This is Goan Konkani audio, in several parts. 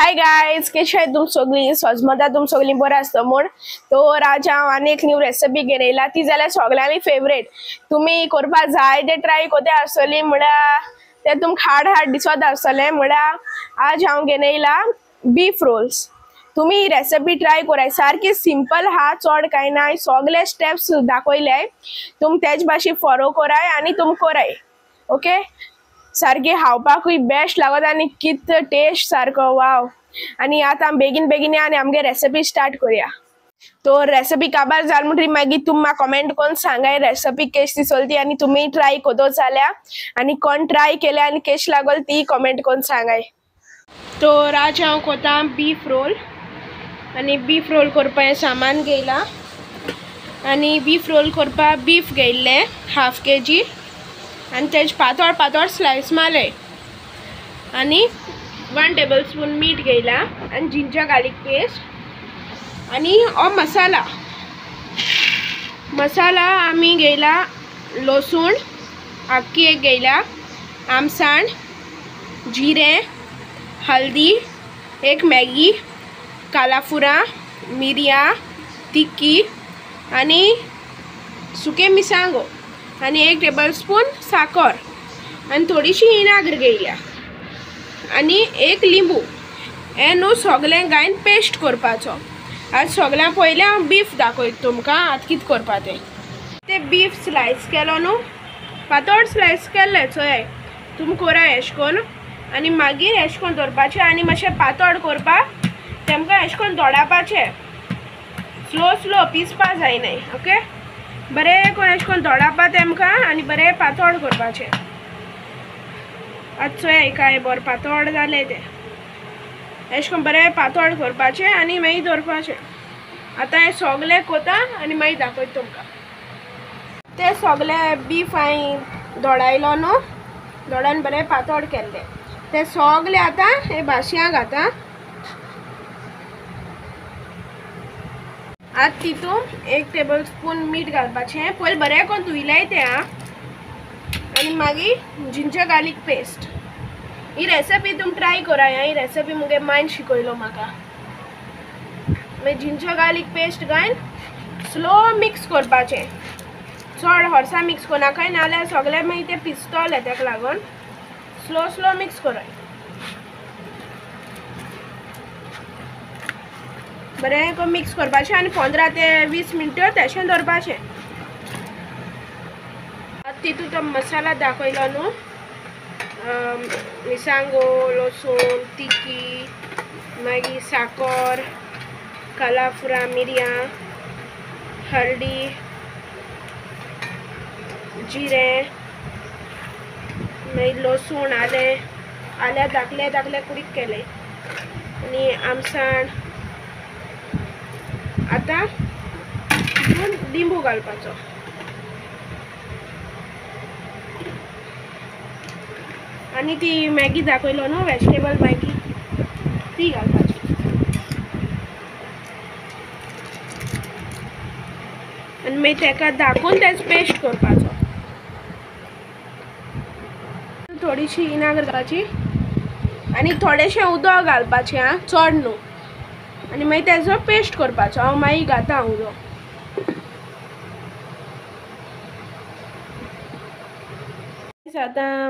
हाय गायज, कशें तुम सगळीं सजमता तुम सगळीं बरें आसता म्हूण. तर आज हांव आनी एक न्यू रेसिपी घेवन येयला, ती जाल्यार सगळ्यांली फेवरेट. तुमी करपा जाय ते ट्राय करता आसतली, म्हळ्यार ते तुमकां हाड हाड दिसत आसतलें. म्हळ्यार आज हांव घेवन येयला बीफ रोल्स. तुमी ही रेसिपी ट्राय कराय, सारकी सिंपल आहा, चड कांय ना. सगळे स्टेप्स दाखयले, तुम तेच भाशेन फॉलो कराय आनी तुम कराय. ओके, सारकी खावपाकूय बेस्ट लागता आनी कित टेस्ट सारको वाव. आनी आतां बेगीन बेगीन आनी आमगे रेसिपी स्टार्ट करूया. तो रेसिपी काबार जाल म्हणटरी मागीर तुम म्हाका कमेंट करून सांगाय रेसिपी केश दिसली ती आनी तुमी ट्राय करतो जाल्यार आनी कोण ट्राय केल्या आनी केश लागल ती कमेंट करून सांगाय. तर आज हांव करता बीफ रोल आनी बीफ रोल करपा हें सामान घेयलां. आनी बीफ रोल करपा बीफ घेयल्लें हाफ के जी आनी तेजे पातळ पातळ स्लायस मारले. आनी 1 टेबल स्पून मीठ घेयला आनी जिंजर गार्लिक पेस्ट आनी हो मसाला. मसाला आमी घेयला लसूण आख्खी एक घेयला, आमसाण, जिरें, हल्दी, एक मॅगी, कालाफुरां, मिरयां, तिक्की आनी सुके मिरसांगो आनी 1 टेबल स्पून साकर आनी थोडीशी विनाग्र घेयल्या आनी 1 लिंबू. हें न्हू सगळें घालून पेस्ट करपाचो. आज सगळ्यां पयलें हांव बीफ दाखयता तुमकां आतां कितें करपा तें. तें बीफ स्लायस केलो न्हू, पातळ स्लायस केल्लें चोय तुमी कराय एशें करून. आनी मागीर एशें करून दवरपाचें आनी मातशें पातळ करपा तेमकां एशें करून दोडापाचें, स्लो स्लो पिसपा जायनाय. ओके, बरें करून एशें करून दोडापा तेमकां आनी बरें पातळ करपाचें. आतां चोय काय बरें पातळ जालें तें. एशें करून बरें पातळ करपाचें आनी मागीर दवरपाचें. आतां हें सगळें करता आनी मागीर दाखयता तुमकां. तें सगळें बीफ हांवें दोडायलो न्हू, दोडान बरें पातळ केल्लें तें सगळें आतां हे भाशयां घाता. आतां तितून 1 टेबल स्पून मीठ घालपाचें. पयलीं बरें करून धुयलें तें आं. आनी मागीर जिंजर गार्लिक पेस्ट. ही रेसिपी तुमी ट्राय कराय. ही रेसिपी मुगे मायन शिकयलो म्हाका. मागीर जिंजर गार्लिक पेस्ट घालून स्लो मिक्स करपाचें, चड हॉर्सा मिक्स करनाकाय, नाजाल्यार सगळें मागीर तें पिसतलें. तेका लागून स्लो स्लो मिक्स कराय. बरें करून मिक्स करपाचें आनी 15 ते 20 मिनटां तशें दवरपाचें. आतां तितून तो मसाला दाखयलो न्हू, मिरसांगो, लसूण, तिकी, मागीर साकर, कालाफुरां, मिरयां, हळदी, जिरें, मागीर लसूण, आलें, आल्या धाकले धाकले कुडीक केले आनी आमसाण. आतां तितून लिंबू घालपाचो. आनी ती मॅगी दाखयलो न्हू, वेजिटेबल मॅगी, ती घालपाची. आनी मागीर तेका दाखोवन तेच पेस्ट करपाचो. थोडीशी विनाग्र घालपाची आनी थोडेशें उदक घालपाचें आं, चड न्हू. आनी मागीर तेजो पेस्ट करपाचो. हांव मागीर घाता उदक. आतां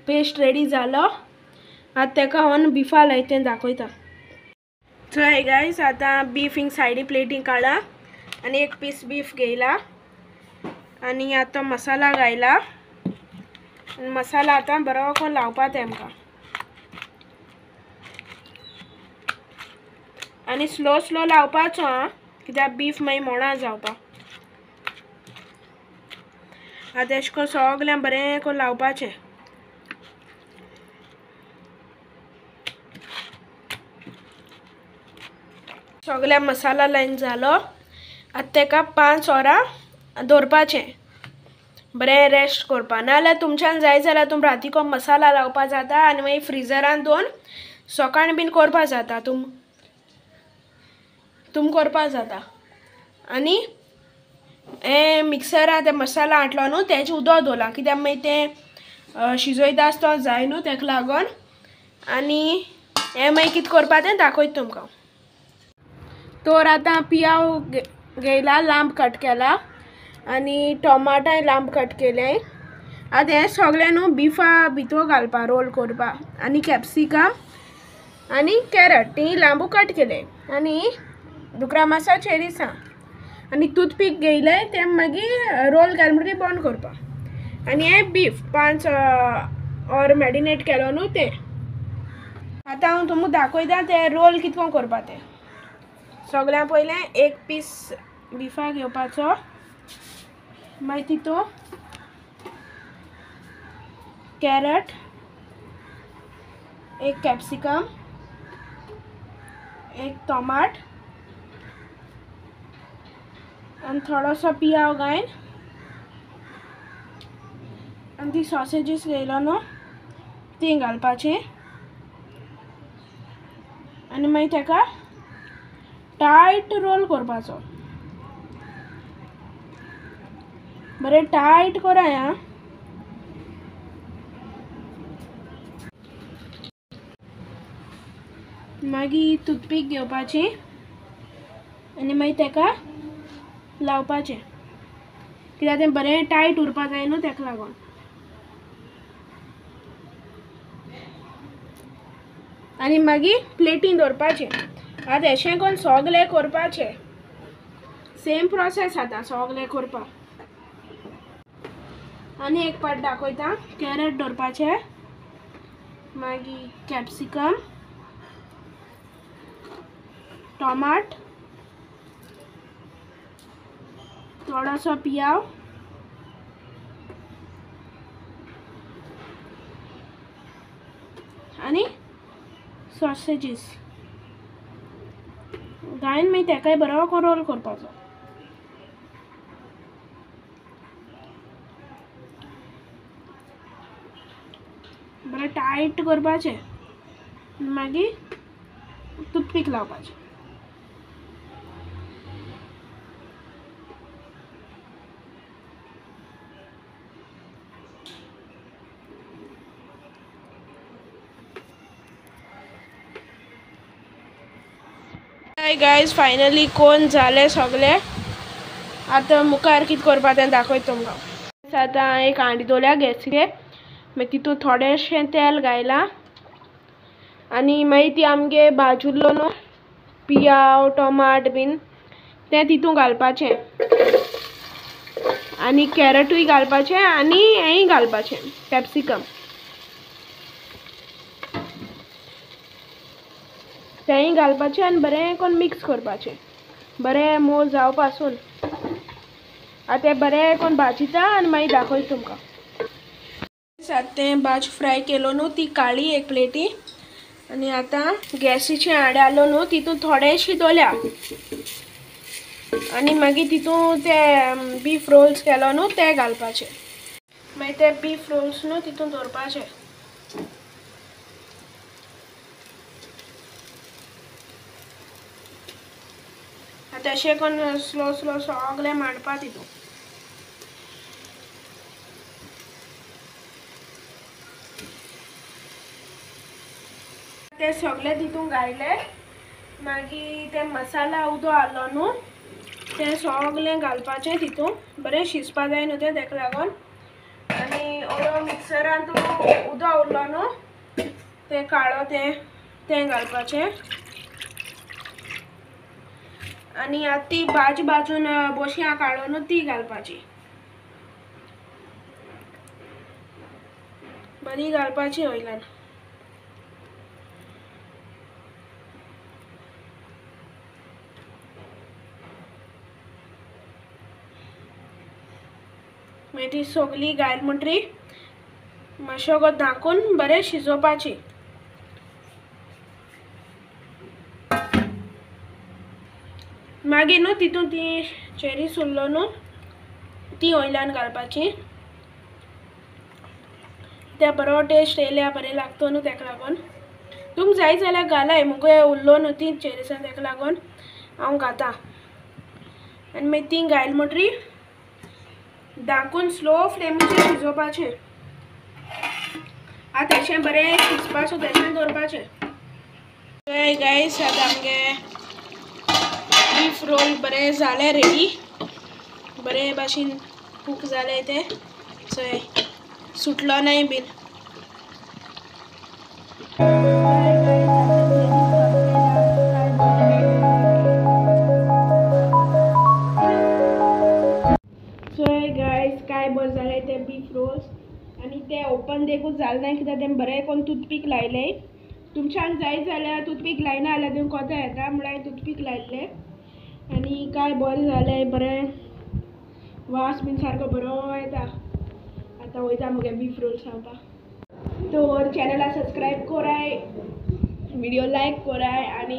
पेस्ट रेडी जालो. आतां तेका हांव बिफा लायता तें दाखयता. चोय गायज, आतां बीफ हिंग सायडी प्लेटी काडला आनी 1 पीस बीफ घेयला आनी आतां मसाला घायला. आनी मसाला आतां बरो करून लावपा तेमकां आनी स्लो स्लो लावपाचो आं, कित्याक बीफ मागीर मोणा जावपा. आतां एशें करून सगळें बरें करून लावपाचें. सगळ्या मसाला लायन जालो. आतां तेका 5 वरां दवरपाचें, बरें रेस्ट करपा. नाजाल्यार तुमच्यान जाय जाल्यार तुम रातीको मसाला लावपा जाता आनी मागीर फ्रिजरान दवरून सकाळ बीन करपा जाता. तुम करपा जाता. आनी हें मिक्सरान तें मसाला हाडलो न्हू तेजें उदक दवरलां, कित्याक मागीर तें शिजयता आसतना जाय न्हू तेका लागून. आनी हें मागीर कितें करपा तें दाखयता तुमकां. तर आतां पियाव घेयला लांब कट केला आनी टोमाटाय लांब कट केले. आतां हें सगळें न्हू बिफा भितर घालपा रोल करपा आनी कॅप्सिकम आनी कॅरट ती लांबू कट केले आनी दुकरा मासा चेरीसां आनी टूथपीक घेयले तें मागीर रोल घाल म्हणटकीर बंद करपा. आनी हें बीफ 5 और मॅरिनेट केलो न्हू तें. आतां हांव तुमकां दाखयता तें रोल कितको करपा तें. सगळ्यां पयलें एक पीस बिफा घेवपाचो, मागीर तितून कॅरट, एक कॅप्सिकम, एक टोमाट आनी थोडोसो पियाव घायन आनी ती सॉसेजीस घेयलो न्हू ती घालपाची आनी मागीर तेका टायट रोल करपाचो. बरें टायट कराय आं. मागीर टूथपीक घेवपाची आनी मागीर तेका लावपाचें कित्याक तें बरें टायट उरपा जाय न्हू तेका लागून. आनी मागीर प्लेटीन दवरपाचें. आतां अशें करून सगळें करपाचें, सेम प्रोसेस आतां सगळें करपाक. आनी एक पाट दाखयता. कॅरट दवरपाचें, मागीर कॅप्सिकम, टोमाट, थोडोसो पियाव आनी सॉसेजीस घायन मागीर तेकाय बरो रोल करपाचो. बरें टायट करपाचें, मागीर टूथपीक लावपाचें. हाय गायज, फायनली कोण जाले सगळे. आतां मुखार कितें करपा तें दाखयता तुमकां. आतां एक हांडी दवरल्या गॅसीचेर, मागीर तितून थोडेशें तेल घायलां आनी मागीर ती आमगे भाजुल्लो न्हू पियाव टोमाट बीन तें तितून घालपाचें आनी कॅरटूय घालपाचें आनी हेंय घालपाचें कॅप्सिकम तेंय घालपाचें आनी बरें करून मिक्स करपाचें, बरें मोव जावपा पासून. आतां तें बरें करून भाजिता आनी मागीर दाखयता तुमकां. आतां तें भाज फ्राय केलो न्हू ती काळी एक प्लेटी आनी आतां गॅसीचे हांडे आलो न्हू तितून थोडेशी दवरल्या आनी मागीर तितून ते बीफ रोल्स केलो न्हू ते घालपाचे. मागीर ते बीफ रोल्स न्हू तितून दवरपाचे. तशें करून स्लो स्लो सगळें मांडपा तितून. ते सगळे तितून घायले, मागीर ते मसाला उदो आसलो न्हू तें सगळें घालपाचें तितून, बरें शिजपा जाय न्हू तें तेका लागून. आनी ओलो मिक्सरान तूं उदो उरलो न्हू तें काळो तें तें घालपाचें. आनी आतां ती भाजी भाजून बोशयां काडून न्हू ती घालपाची, बरी घालपाची वयल्यान. मागीर ती सगळी घायल म्हणटरी मातशें गो धांकून बरें शिजोवपाची. मागीर न्हू तितून ती चेरीस उरलो न्हू ती वयल्यान घालपाची, त्या बरो टेस्ट येयल्या बरें लागतो न्हू तेका लागून. तुमकां जाय जाल्यार घालाय, मुगे उरलो न्हू ती चेरीसान तेका लागून हांव घाता. आनी मागीर ती घायल म्हणटरी धांकून स्लो फ्लेमीचेर शिजोवपाचें. आतां तेशें बरें शिजपाचो तेशें दवरपाचें. चोय गायस आतां आमगे बीफ रोल बरें जालें रेडी, बरे भाशेन कूक जालें तें। चोय सुटलो नाय बीन। चोय गायस काय बरें जालें तें बीफ रोल्स आनी तें ओपन देखून जालें ना कित्याक तें बरें करून टूथपीक लायलें। तुमच्यान जाय जाल्यार टूथपीक लायना जाल्यार तुमी कोता येता, म्हळ्यार हांवें टूथपीक लायिल्लें आनी काय बरें जालें, बरें वास बीन सारको बरो येता। आतां वयता मुगे बीफ रोल्स खावपाक। तर चॅनला सबस्क्रायब कराय, व्हिडिओ लायक कराय आनी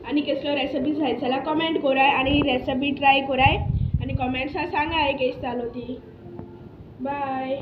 आनी कसल्यो रेसिपी जाय जाल्यार कमेंट कराय आनी रेसिपी ट्राय कराय आनी कमेंट्सा सांगाय केश जालो ती। बाय।